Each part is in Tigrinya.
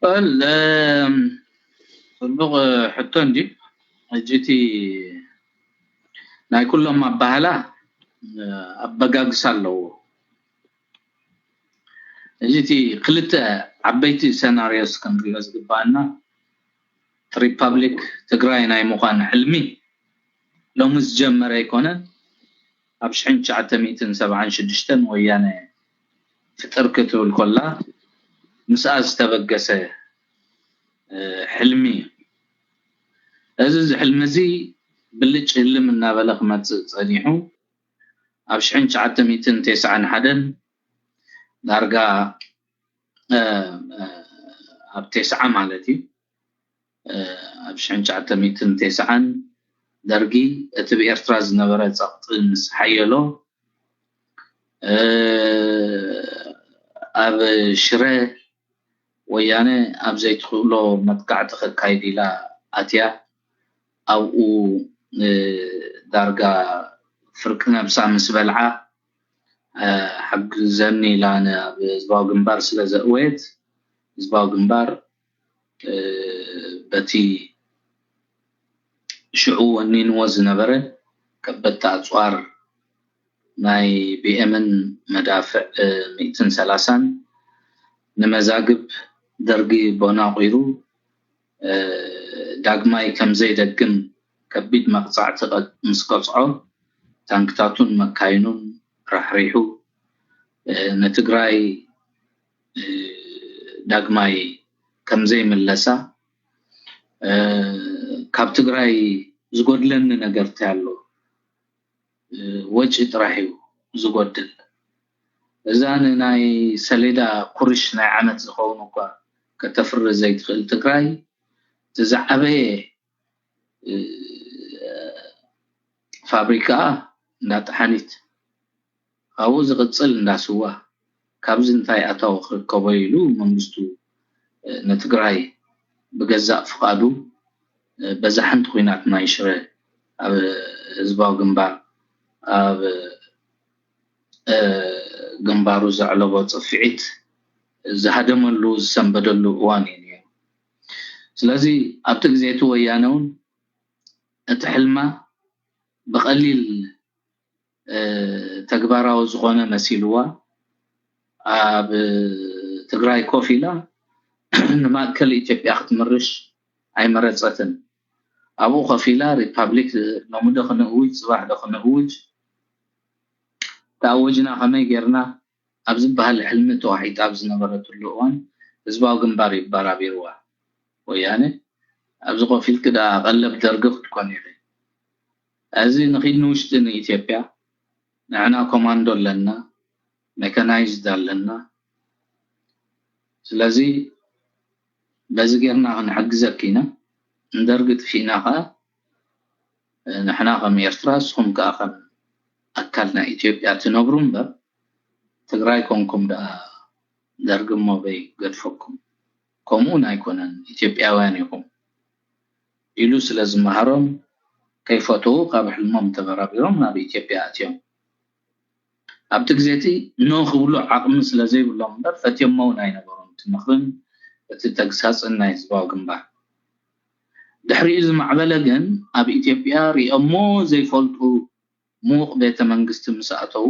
እል ጽቡቕ ሕቶ እንዲ። ሕጂ እቲ ናይ ኩሎም ኣባህላ ኣበጋግሳ ኣለዎ። እዚ እቲ ክልተ ዓበይቲ ሰናሪዮስ ክንሪኦ ዝግባኣና፣ ሪፓብሊክ ትግራይ ናይ ምዃን ሕልሚ ሎሚ ዝጀመረ ኣይኮነን። ኣብ ሽሕን ትሽዓተ ሚእትን ሰብዓን ሽዱሽተን ወያነ ፍጥር ክትብል ኮላ ምስኣ ዝተበገሰ ሕልሚ እዩ። እዚ ሕልሚ እዚ ብልጭ ህልም እናበለ ክመፅእ ፀኒሑ ኣብ ሽሕን ትሽዓተ ሚእትን ተስዓን ሓደን ዳርጋ ኣብ ተስዓ ማለት እዩ ኣብ ሽሕን ትሽዓተ ሚእትን ተስዓን ደርጊ እቲ ብኤርትራ ዝነበረ ጸቕጢ ምስ ሓየሎ ኣብ ሽረ ወያነ ኣብ ዘይትኽእሎ መጥቃዕቲ ከካይድ ኢላ ኣትያ ኣብኡ ዳርጋ ፍርቂ ነብሳ ምስ በልዓ ሓግዘኒ ኢላ ናብ ህዝባዊ ግንባር ስለ ዘእወየት ህዝባዊ ግንባር በቲ ሽዑ ወኒንዎ ዝነበረ ከበድቲ ኣፅዋር ናይ ቢኤምን መዳፍዕ ሚእትን ሰላሳን ንመዛግብ ደርጊ ቦናቑሩ ዳግማይ ከምዘይደግም ከቢድ መቕፃዕቲ ምስ ቀፅዖ ታንክታቱን መካይኑን ራሕሪሑ ንትግራይ ዳግማይ ከምዘይምለሳ ካብ ትግራይ ዝጎድለኒ ነገር እንታይ ኣሎ? ወጪ ጥራሕ እዩ ዝጎድል። እዛ ንናይ ሰሌዳ ኩርሽ ናይ ዓመት ዝኸውን እኳ ከተፍሪ ዘይትኽእል ትግራይ እቲ ዝዓበየ ፋብሪካ እንዳ ጠሓኒት ካብኡ ዝቕፅል እንዳ ስዋ ካብዚ እንታይ ኣታዊ ክርከቦ ኢሉ መንግስቱ ንትግራይ ብገዛእ ፍቓዱ በዛ ሓንቲ ኩናት ማይ ሽረ ኣብ ህዝባዊ ግንባር ኣብ ግንባሩ ዘዕለቦ ፅፍዒት ዝሃደመሉ ዝሰንበደሉ እዋን እዩ ነይሩ። ስለዚ ኣብቲ ግዜ እቲ ወያነ እውን እቲ ሕልማ ብቐሊል ተግባራዊ ዝኾነ መሲልዋ ኣብ ትግራይ ኮፍ ኢላ ንማእከል ኢትዮጵያ ክትምርሽ ኣይመረፀትን። ኣብኡ ኮፍ ኢላ ሪፓብሊክ ሎሚ ዶ ክንእውጅ ፅባሕ ዶ ክንእውጅ ተኣወጅና ከመይ ጌርና ኣብ ዝበሃል ሕልሚ ተዋሒጣ ኣብ ዝነበረትሉ እዋን ህዝባዊ ግንባር እዩ ኣበራቢርዋ። ወያነ ኣብዚ ኮፍ ኢልኪ ደኣ ቀለብ ደርጊ ክትኮኒ ኢኺ። እዚ ንኺድ ንውሽጢ ንኢትዮጵያ ንሕና ኮማንዶ ኣለና፣ ሜካናይዝድ ኣለና። ስለዚ በዚ ጌርና ክንሕግዘኪ ኢና። ንደርጊ ጥፊእና ኸዓ ንሕና ከም ኤርትራ ንስኹም ከኣ ከም ኣካል ናይ ኢትዮጵያ ትነብሩ እምበር ትግራይ ኮንኩም ደኣ ደርጊ እሞ በይ ገድፈኩም። ከምኡውን ኣይኮነን ኢትዮጵያውያን ኢኹም ኢሉ ስለ ዝመሃሮም ከይፈተዉ ካብ ሕልሞም ተበራቢሮም ናብ ኢትዮጵያ ኣትዮም። ኣብቲ ግዜ እቲ ኖ ክብሉ ዓቕሚ ስለ ዘይብሎም እምበር ፈትዮሞ እውን ኣይነበሩን እቲ ምኽርን እቲ ተግሳፅን ናይ ህዝባዊ ግንባር። ድሕሪኡ ዝማዕበለ ግን ኣብ ኢትዮጵያ ሪኦሞ ዘይፈልጡ ምዉቕ ቤተ መንግስቲ ምስ ኣተዉ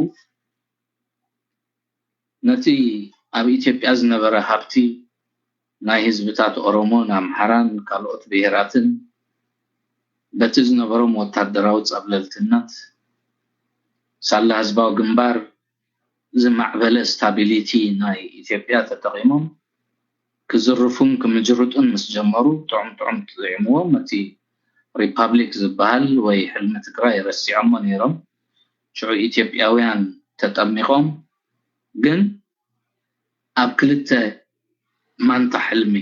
ነቲ ኣብ ኢትዮጵያ ዝነበረ ሃብቲ ናይ ህዝብታት ኦሮሞን ኣምሓራን ካልኦት ብሄራትን በቲ ዝነበሮም ወታደራዊ ጸብለልትነት ሳላ ህዝባዊ ግንባር ዝማዕበለ ስታቢሊቲ ናይ ኢትዮጵያ ተጠቒሞም ክዝርፉን ክምጅርጡን ምስ ጀመሩ ጥዑም ጥዑም ጥዒምዎም እቲ ሪፓብሊክ ዝበሃል ወይ ሕልሚ ትግራይ ረሲዖሞ ነይሮም። ሽዑ ኢትዮጵያውያን ተጠሚቖም ግን ኣብ ክልተ ማንታ ሕልሚ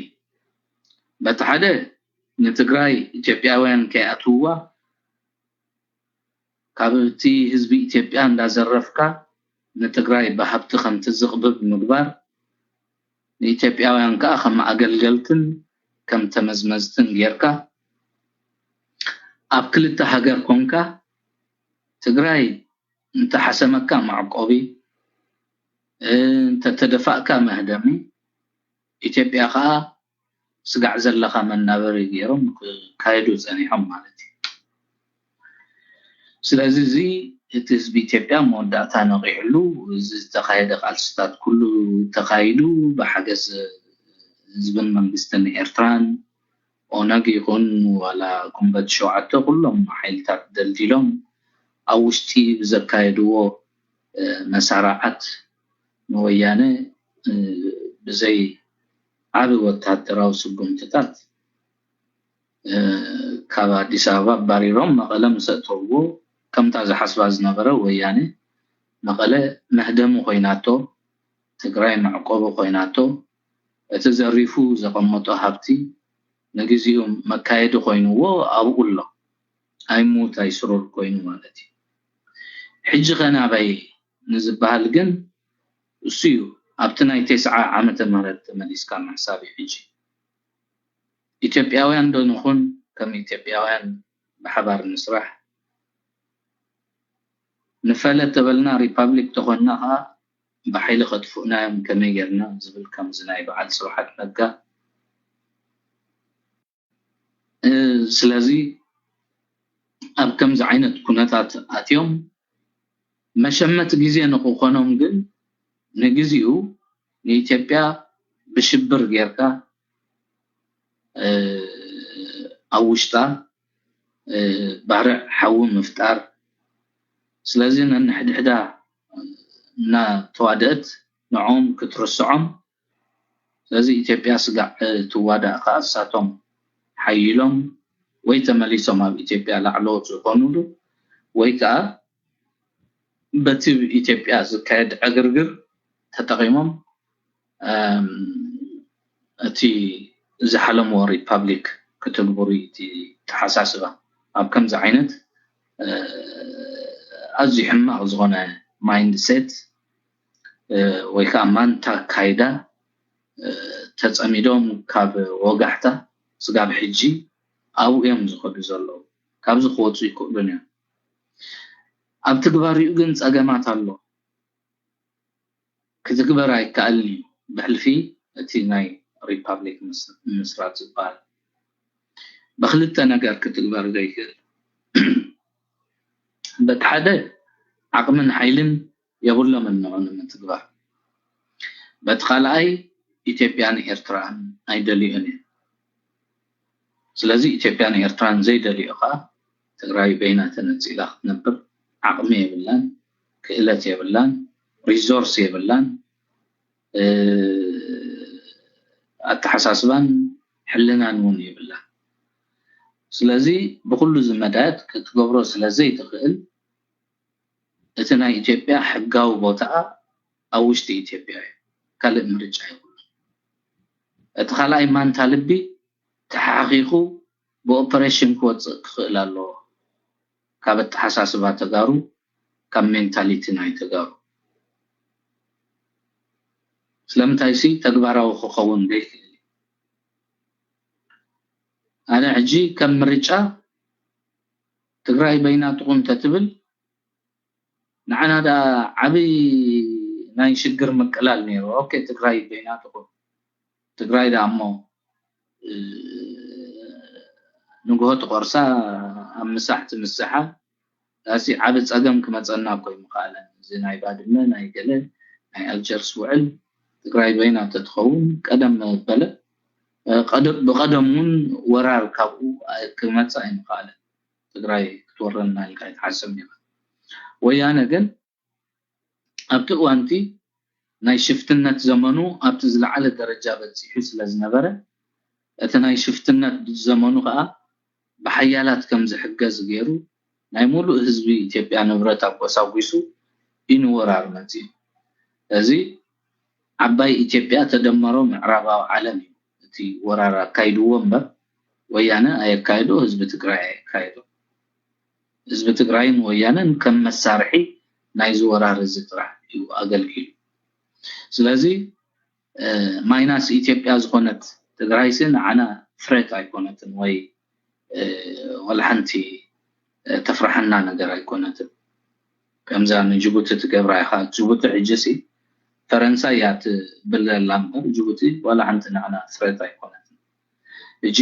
በቲ ሓደ ንትግራይ ኢትዮጵያውያን ከይኣትውዋ ካብ እቲ ህዝቢ ኢትዮጵያ እንዳዘረፍካ ንትግራይ ብሃብቲ ከምትዝቕብብ ምግባር ንኢትዮጵያውያን ከዓ ከም ኣገልገልትን ከም ተመዝመዝትን ጌርካ ኣብ ክልተ ሃገር ኮንካ ትግራይ እንተሓሰመካ መዕቆቢ እንተተደፋእካ መህደሚ ኢትዮጵያ ከዓ ስጋዕ ዘለኻ መናበሪ ገይሮም ክካየዱ ጸኒሖም ማለት እዩ። ስለዚ እዚ እቲ ህዝቢ ኢትዮጵያ መወዳእታ ነቒሕሉ፣ እዚ ዝተኻየደ ቃልስታት ኩሉ ተኻይዱ ብሓገዝ ህዝብን መንግስትን ኤርትራን፣ ኦነግ ይኹን ዋላ ጉንበት ሸውዓተ፣ ኩሎም ሓይልታት ደልዲሎም ኣብ ውሽጢ ብዘካየድዎ መሳርዓት ንወያነ ብዘይ ዓቢ ወተሃደራዊ ስጉምትታት ካብ ኣዲስ ኣበባ ኣባሪሮም መቐለ ምስ ኣእተውዎ፣ ከምታ ዝሓስባ ዝነበረ ወያነ መቐለ መህደሚ ኮይናቶ፣ ትግራይ መዕቆቢ ኮይናቶ፣ እቲ ዘሪፉ ዘቐመጦ ሃብቲ ንግዚኡ መካየዲ ኮይንዎ ኣብኡ ኣሎ። ኣይሙት ኣይስሩር ኮይኑ ማለት እዩ። ሕጂ ኸ ናበይ ንዝበሃል ግን እሱ እዩ። ኣብቲ ናይ ተስዓ ዓመተ ምህረት ተመሊስካ ምሕሳብ እዩ። ሕጂ ኢትዮጵያውያን ዶ ንኹን፣ ከም ኢትዮጵያውያን ብሓባር ንስራሕ፣ ንፈለ ተበልና ሪፓብሊክ ተኾንና ኸዓ ብሓይሊ ከጥፍኡና እዮም፣ ከመይ ጌርና ዝብል ከምዚ ናይ በዓል ስብሓት ነጋ። ስለዚ ኣብ ከምዚ ዓይነት ኩነታት ኣትዮም መሸመቲ ግዜ ንክኾኖም ግን ንግዚኡ ንኢትዮጵያ ብሽብር ጌርካ ኣብ ውሽጣ ባርዕ ሓዊ ምፍጣር። ስለዚ ነንሕድሕዳ እናተዋደአት ንዕኦም ክትርስዖም። ስለዚ ኢትዮጵያ ስጋዕ ትዋዳእ ከዓ እሳቶም ሓይሎም ወይ ተመሊሶም ኣብ ኢትዮጵያ ላዕለዎት ዝኾኑሉ ወይ ከዓ በቲ ኢትዮጵያ ዝካየድ ዕግርግር ተጠቒሞም እቲ ዝሓለምዎ ሪፓብሊክ ክትግብሩ እዩ እቲ ተሓሳስባ። ኣብ ከምዚ ዓይነት ኣዝዩ ሕማቕ ዝኾነ ማይንድሴት ወይ ከዓ ማንታ ኣካይዳ ተፀሚዶም ካብ ወጋሕታ ስጋብ ሕጂ ኣብኡ እዮም ዝኸዱ ዘለዉ። ካብዚ ክወፁ ይክእሉን እዮም። ኣብ ትግባሪኡ ግን ፀገማት ኣሎ። ክትግበር ኣይከኣልን እዩ። ብሕልፊ እቲ ናይ ሪፓብሊክ ምስራት ዝበሃል ብክልተ ነገር ክትግበር ዘይክእል። በቲ ሓደ ዓቕምን ሓይልን የብሎምን ንዑ ንምትግባር። በቲ ካልኣይ ኢትዮጵያን ኤርትራን ኣይደልዩን እየን። ስለዚ ኢትዮጵያን ኤርትራን ዘይደልዮ ከዓ ትግራይ በይና ተነፂላ ክትነብር ዓቕሚ የብላን፣ ክእለት የብላን፣ ሪዞርስ የብላን፣ ኣተሓሳስባን ሕልናን እውን የብላን። ስለዚ ብኩሉ ዝመዳያት ክትገብሮ ስለ ዘይትኽእል እቲ ናይ ኢትዮጵያ ሕጋዊ ቦታኣ ኣብ ውሽጢ ኢትዮጵያ እዩ። ካልእ ምርጫ የብሉን። እቲ ካልኣይ ማንታ ልቢ ተሓኺኹ ብኦፐሬሽን ክወፅእ ክኽእል ኣለዎ። ካብ ኣተሓሳስባ ተጋሩ፣ ካብ ሜንታሊቲ ናይ ተጋሩ። ስለምንታይ ሲ ተግባራዊ ክኸውን ዘይክእል እዩ። ኣነ ሕጂ ከም ምርጫ ትግራይ በይና ትኹን ተትብል ንዓና ደኣ ዓብይ ናይ ሽግር ምቅላል ነይሩ። ኦኬ ትግራይ በይና ትኹን ትግራይ ደኣ እሞ ንግሆ ትቆርሳ ኣብ ምሳሕ ትምስሓ ዳሲ ዓቢ ጸገም ክመጸና እኮ ይምኽኣለን። እዚ ናይ ባድመ ናይ ገለ ናይ ኣልጀርስ ውዕል ትግራይ በይና ተትኸውን ቀደም መበለ ብቐደም እውን ወራር ካብኡ ክመጽእ ኣይምኽኣለን። ትግራይ ክትወረና ኢልካ ኣይትሓስብ ኔርካ። ወያነ ግን ኣብቲ እዋንቲ ናይ ሽፍትነት ዘመኑ ኣብቲ ዝለዓለ ደረጃ በጺሑ ስለ ዝነበረ እቲ ናይ ሽፍትነት ዘመኑ ከኣ ብሓያላት ከም ዝሕገዝ ገይሩ ናይ ሙሉእ ህዝቢ ኢትዮጵያ ንብረት ኣጎሳጒሱ እዩ ንወራር መጺኡ። እዚ ዓባይ ኢትዮጵያ ተደመሮ ምዕራባዊ ዓለም እዩ እቲ ወራር ኣካይድዎ እምበር ወያነ ኣየካየዶ፣ ህዝቢ ትግራይ ኣየካየዶ። ህዝቢ ትግራይን ወያነን ከም መሳርሒ ናይዚ ወራር እዚ ጥራሕ እዩ ኣገልጊሉ። ስለዚ ማይናስ ኢትዮጵያ ዝኾነት ትግራይሲ ንዓና ፍሬት ኣይኮነትን ወይ ወላ ሓንቲ ተፍርሓና ነገር ኣይኮነትን። ከምዛ ንጅቡቲ ትገብራ ኢኻ። ጅቡቲ ሕጂ ሲ ፈረንሳ እያ ትብል ዘላ እምበር ጅቡቲ ዋላ ሓንቲ ንዓና ፍሬት ኣይኮነትን። ሕጂ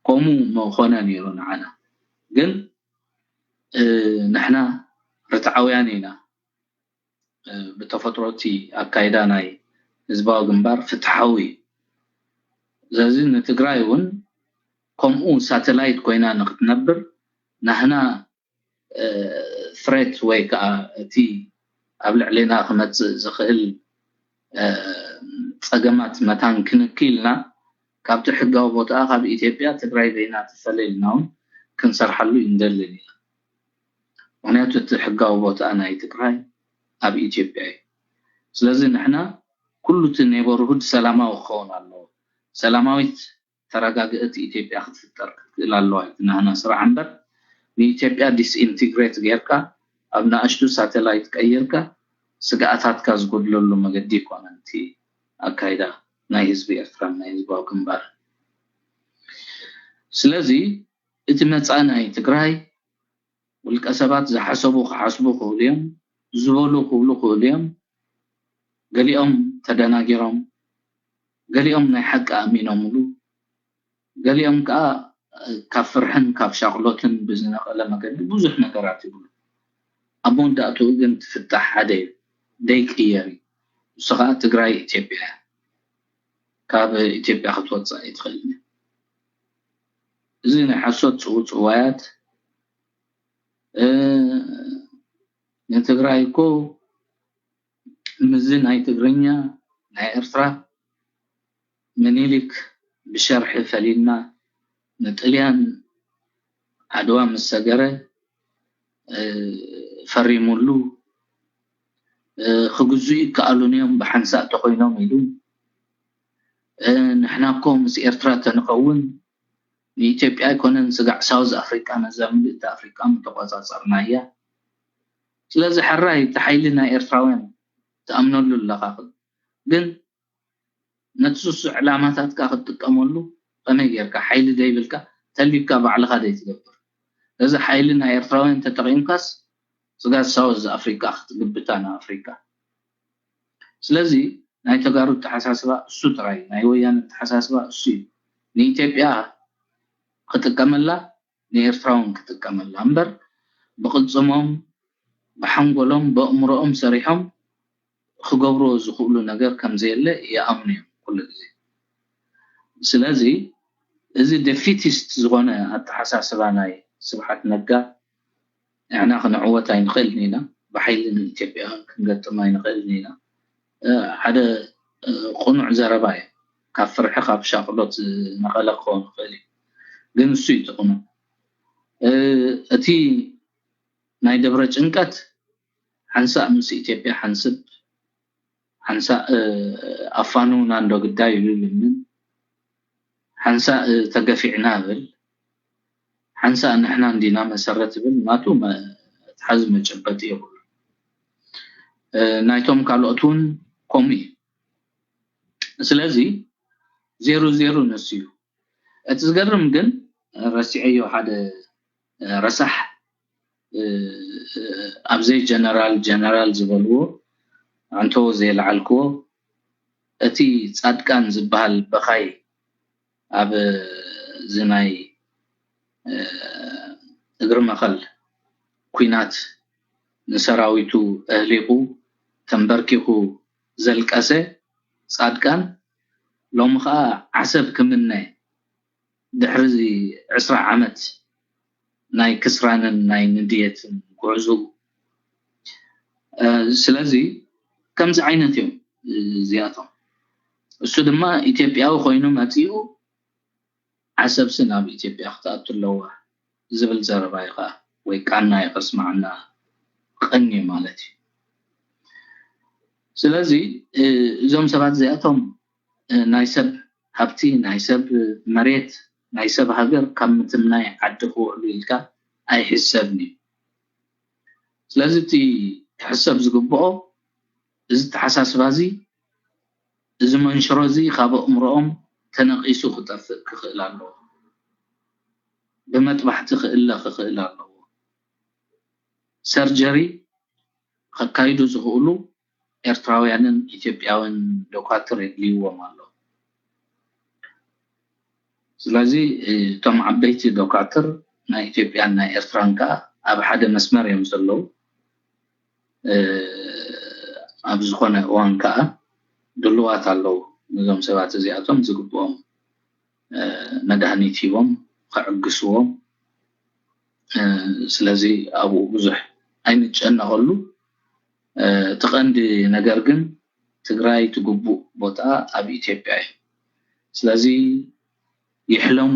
ከምኡ ምኾነ ነይሩ ንዓና። ግን ንሕና ርትዓውያን ኢና። ብተፈጥሮ እቲ ኣካይዳ ናይ ህዝባዊ ግንባር ፍትሓዊ እዩ። ስለዚ ንትግራይ እውን ከምኡ ሳተላይት ኮይና ንክትነብር ናህና ፍሬት ወይ ከዓ እቲ ኣብ ልዕሌና ክመፅእ ዝኽእል ፀገማት መታን ክንክልና ካብቲ ሕጋዊ ቦታኣ ካብ ኢትዮጵያ ትግራይ በይና ትፈለይ ኢልና እውን ክንሰርሓሉ ይንደልን ኢና። ምክንያቱ እቲ ሕጋዊ ቦታኣ ናይ ትግራይ ኣብ ኢትዮጵያ እዩ። ስለዚ ንሕና ኩሉ እቲ ኔበርሁድ ሰላማዊ ክኸውን ኣለዎ። ሰላማዊት ተረጋግእቲ ኢትዮጵያ ክትፍጠር ክትክእል ኣለዋ። እቲ ናህና ስራሕ እምበር ንኢትዮጵያ ዲስኢንቲግሬት ጌርካ ኣብ ንኣሽቱ ሳተላይት ቀይርካ ስግኣታትካ ዝጎድለሉ መገዲ ይኮነን እቲ ኣካይዳ ናይ ህዝቢ ኤርትራን ናይ ህዝባዊ ግንባር። ስለዚ እቲ መጻኢ ናይ ትግራይ ውልቀ ሰባት ዝሓሰቡ ክሓስቡ ክኽእሉ እዮም፣ ዝበሉ ክብሉ ክኽእሉ እዮም። ገሊኦም ተደናጊሮም፣ ገሊኦም ናይ ሓቂ ኣሚኖምሉ፣ ገሊኦም ከዓ ካብ ፍርሕን ካብ ሻቕሎትን ብዝነቐለ መገዲ ብዙሕ ነገራት ይብሉ። ኣብ መወዳእትኡ ግን ትፍታሕ ሓደ እዩ፣ ደይቅየር እዩ። ንሱ ከዓ ትግራይ ኢትዮጵያ እያ። ካብ ኢትዮጵያ ክትወፅእ ኣይትኽእልን እያ። እዚ ናይ ሓሶት ፅውፅዋያት ንትግራይ እኮ ምዚ ናይ ትግርኛ ናይ ኤርትራ ምኒልክ ብሸርሒ ፈሊና ንጥልያን ዓድዋ ምስ ሰገረ ፈሪሙሉ ክግዙ ይከኣሉን እዮም ብሓንሳእ ተኮይኖም ኢሉ ንሕና እኮ ምስ ኤርትራ ተንኸውን ንኢትዮጵያ ኣይኮነን ስጋዕ ሳውዝ ኣፍሪቃ ነዛ ምልእቲ ኣፍሪቃ ምተቆጻጸርናያ። ስለዚ ሕራይ እቲ ሓይሊ ናይ ኤርትራውያን ትኣምነሉ ኣለኻ ግን ነቲ ስሱዕ ዕላማታትካ ክትጥቀመሉ ከመይ ጌርካ ሓይሊ ደይብልካ ተሊብካ ባዕልኻ ደይትገብር እዚ ሓይሊ ናይ ኤርትራውያን ተጠቂምካስ ስጋት ሳውዝ ኣፍሪቃ ክትግብታ ንኣፍሪቃ ስለዚ ናይ ተጋሩ ኣተሓሳስባ እሱ ጥራይ ናይ ወያነ ኣተሓሳስባ እሱ እዩ ንኢትዮጵያ ክጥቀመላ ንኤርትራውን ክጥቀመላ እምበር ብቕልፅሞም ብሓንጎሎም ብእምሮኦም ሰሪሖም ክገብርዎ ዝኽእሉ ነገር ከምዘየለ ይኣምኑ እዮም ኩሉ ግዜ ስለዚ እዚ ደፊቲስት ዝኾነ ኣተሓሳስባ ናይ ስብሓት ነጋ ንሕና ክንዕወት ኣይንኽእልን ኢና ብሓይሊ ንኢትዮጵያ ክንገጥም ኣይንኽእልን ኢና ሓደ ቁኑዕ ዘረባ እዩ ካብ ፍርሒ ካብ ሻቕሎት ዝነቐለ ክኸውን ይኽእል እዩ ግን እሱ እዩ ትቕኑ እቲ ናይ ደብረ ጭንቀት ሓንሳእ ምስ ኢትዮጵያ ሓንስብ ሓንሳእ ኣፋንውና እንዶ ግዳይ ኢሉ ይልምን ሓንሳእ ተገፊዕና ብል ሓንሳእ ንሕና እንዲና መሰረት ብል ናቱ መትሓዚ መጨበጢ የብሉ ናይቶም ካልኦት እውን ከምኡ እዩ ስለዚ ዜሩ ዜሩ ንሱ እዩ እቲ ዝገርም ግን ረሲዐዮ ሓደ ረሳሕ ኣብዘይ ጀነራል ጀነራል ዝበልዎ ኣንተዎ ዘየለዓልክዎ እቲ ፃድቃን ዝበሃል በኻይ ኣብ ዝናይ እግሪ መኸል ኩናት ንሰራዊቱ ኣህሊቑ ተንበርኪኹ ዘልቀሰ ፃድቃን ሎሚ ከዓ ዓሰብ ክምነ ድሕሪ ዕስራ ዓመት ናይ ክስራንን ናይ ንድየትን ጉዕዞ ስለዚ ከምዚ ዓይነት እዮም እዚኣቶም እሱ ድማ ኢትዮጵያዊ ኮይኑ መፂኡ ዓሰብሲ ናብ ኢትዮጵያ ክትኣቱ ኣለዋ ዝብል ዘረባ እዩ ከዓ ወይ ቃና እዩ ከስማዓና ቀንዩ ማለት እዩ ስለዚ እዞም ሰባት እዚኣቶም ናይ ሰብ ሃብቲ ናይ ሰብ መሬት ናይ ሰብ ሃገር ካብ ምትምናይ ዓዲ ክውዕሉ ኢልካ ኣይሕሰብን እዩ ስለዚ እቲ ክሕሰብ ዝግብኦ እዚ ተሓሳስባ እዚ እዚ መንሽሮ እዚ ካብ ኣእምሮኦም ተነቒሱ ክጠፍእ ክኽእል ኣለዎ ብመጥባሕቲ ክእለ ክኽእል ኣለዎ ሰርጀሪ ከካይዱ ዝኽእሉ ኤርትራውያንን ኢትዮጵያውያን ዶኳትር የድልይዎም ኣሎ ስለዚ እቶም ዓበይቲ ዶካትር ናይ ኢትዮጵያን ናይ ኤርትራን ከዓ ኣብ ሓደ መስመር እዮም ዘለዉ። ኣብ ዝኾነ እዋን ከዓ ድልዋት ኣለዉ። ነዞም ሰባት እዚኣቶም ዝግብኦም መድሃኒት ሂቦም ከዕግስዎም። ስለዚ ኣብኡ ብዙሕ ኣይንጨነቐሉ። እቲ ቀንዲ ነገር ግን ትግራይ ትግቡእ ቦታ ኣብ ኢትዮጵያ እዩ። ስለዚ ይሕለሙ፣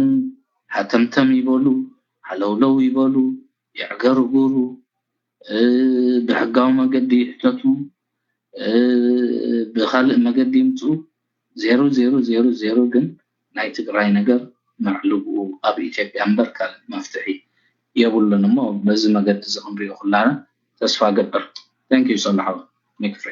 ሃተምተም ይበሉ፣ ሃለውለው ይበሉ፣ ይዕገርግሩ፣ ብሕጋዊ መገዲ ይሕተቱ፣ ብካልእ መገዲ ይምፅኡ። ዜሮ ዜሮ ዜሮ ዜሮ ግን ናይ ትግራይ ነገር መዕልብኡ ኣብ ኢትዮጵያ እምበር ካልእ መፍትሒ የብሉን። እሞ በዚ መገዲ እዚ ክንሪኦ ኩላና ተስፋ ገብር። Thank you ሰላሓዊ ሚክፍሬ።